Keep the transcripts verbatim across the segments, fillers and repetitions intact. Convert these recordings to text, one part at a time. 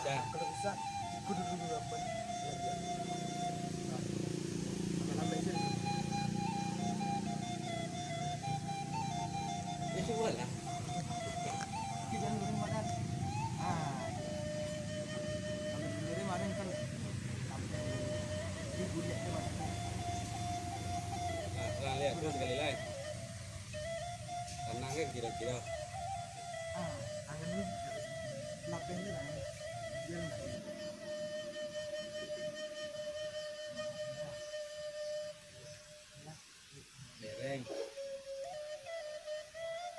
Kalau bisa, ikut dulu apa? Lambat-lambat sajo. Ya, cubolah. Kita dulu makan. Ah, iya. Kalau sendiri makan kan sampai di guliak tu, Mas. Nah, nah, lihat, terus sekali lain. Tanang kan kira-kira. Ah, tangan ni lapeh je lah. Biar enggak. Bereng.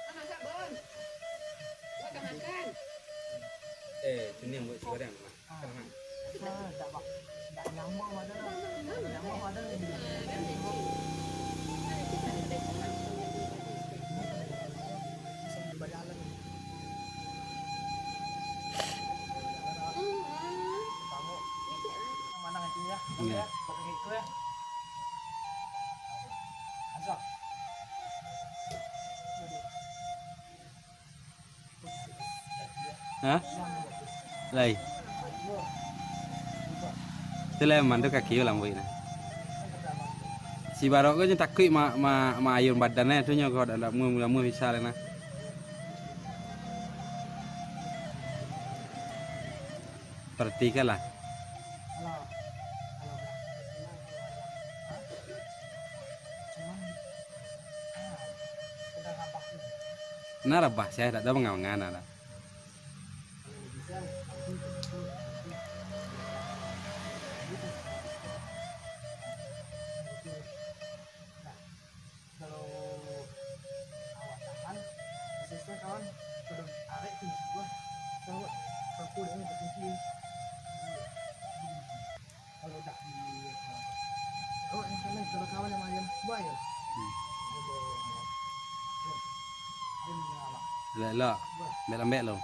Ah, masak, Bon. Buat makan. Eh, tu ni yang buat sekarang, Mak. Ah. Sekarang. Ah, dak, Bang. Dak nyambung ada lah. Nyambung ada lah. Bisa dibayar lah. Tamu. Mana itu ya? Iya. Ya, pakai itu ya. Masuk. Hah? Lai. Tu lah mantu kaki lambuik nah. Si Barok ko nyo takuik ma, ma, maayun badan eh, tu nyo ko dak, dak mula-mula bisa lai nah. Perhatikanlah. Nah, rabah saya dak tahu manga-manga nah. Kalau awak tahan, bisa kawan, kalau arek tu juga, kalau aku dengan terkunci. Kalau dah di, awak yang sana, kalau kawan yang main, buai ya. Hmm. Kalau, ya. Ada yang awak. Elok-elok. Buai. Ambek-ambek lo. Nah,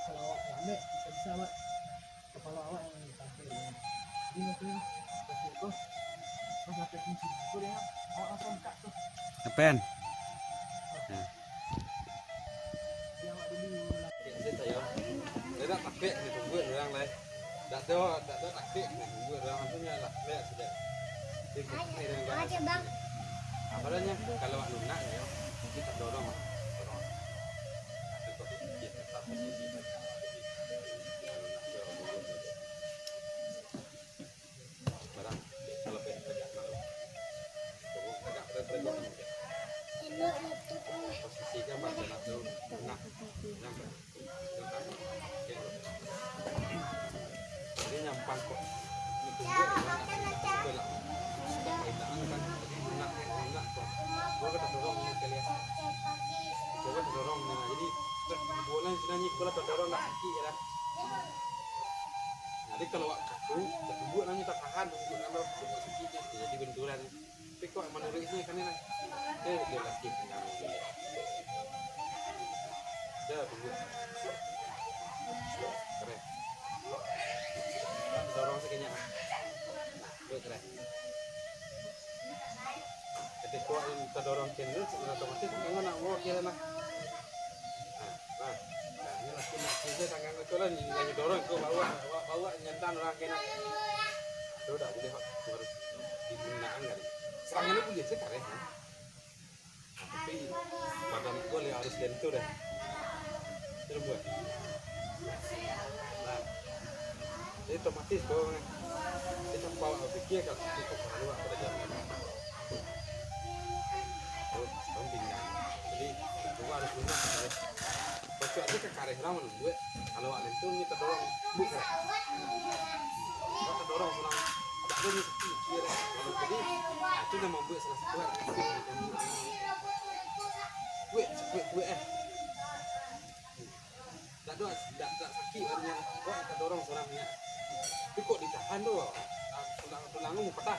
kalau awak lambat, bisa-bisa awak. Kepala awak yang sampai ini. Jadi, nanti pas itu, pas sampai kunci itu, dia, awak langsung buka tu. Apan? Nah. Dia awak dulu lah. Dia dak takik ni tunggu orang lain. Dak ada, dak ada takik ni tunggu orang tu nya lah. Lihat sudah. Dia kok ni dengan Aja, Bang. Apa adanya? Kalau awak lunak ya, kita dorong. Dorong. Tapi kok kita tetap di sini. Barang, kalau pengen tegak malu. Coba tegak, tegak, tegak. Posisikan badan tu tengah. Tengah. Tengah. Oke. Jadi nyampang kok. Ini tunggu, tengah, tengah, tengah, tengah. Tengah, tengah, tengah. Jadi tengah, tengah, tengah kok. Coba kita dorong ini sekali ya. Coba kita dorong ini. Jadi, bola yang sini, bola terdorong nak kaki ya lah. Jadi kalau awak kaku, tak buat namanya tak tahan, buat nama buat sakit je, jadi benturan. Tapi kok manuruik ni kan ni lah. Dia, dia laki tentang dia. Dia tunggu. Keren. Dorong sekenyang. Dia keren. Ketika yang terdorong kendil, otomatis tangan nak bawa kira nah. Nah, nah, nah, ini laki nak kira tangan itu lah, yang dorong ke bawah, bawah, bawah nyandang orang kena. Itu dah boleh, harus digunakan kali. Serangan itu boleh sekarang. Nah, tapi badan itu boleh harus lentur dah. Itu buat. Nah, jadi otomatis kau, eh, kita bawa pikir kalau kita perlu apa dah jalan. Terus, kau pinggang. Jadi, gua harus lunak, eh. Kocok aja ke kareh lah, menunggu, eh. Kalau awak lentur, kita dorong, buk, eh. Kita dorong, senang. Tak ada ni, kiri, eh. Jadi, ah, itu yang membuat salah satu, eh. Kuat, kuat, kuat, eh. Dak ado, dak, dak sakik baru nyo. Awak ka dorong surang nyo. Tapi kok ditahan tu? Ah, tulang, tulang tu patah.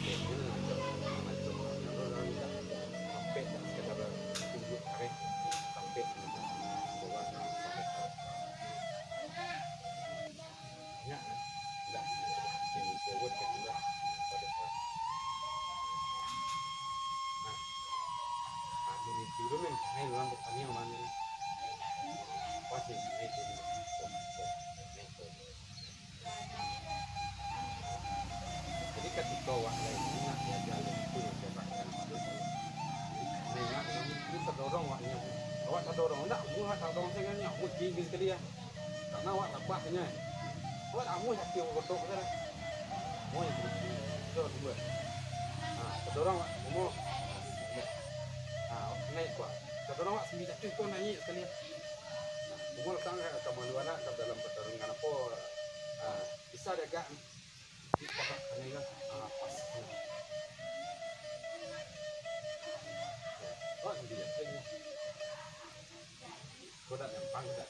Sampek, sampek, sampek, sampek, sampek. Nyo, indak, sini, sini, forward ka sini lah. Pada saat. Nah. Ah, ini dulu, men. Naik ulang ke sini, ulang ni. Pas ni, naik turun. Naik turun. Jadi, katiko awak lai ni nak diaja itu, coba kan. Nah, ini tadorong awaknyo. Awak tadorong, indak, awak tadorong sajo nyo, awak tinggi sakali, yo. Karano awak tabah nyo. Awak amuah sakik awak gotok tu lah. Amuah yang tinggi. Tu, dua. Ha, tadorong awak, umur. Ha, naik kuat. Tadorong awak sambil jatuah tu naik sakali. Umur datang ka, ka malu anak, ka dalam patarungan apo. Ha, bisa diagak. Di parak kanai lah. Ah, pas. Oh, dia. Kau dah gampang, dah.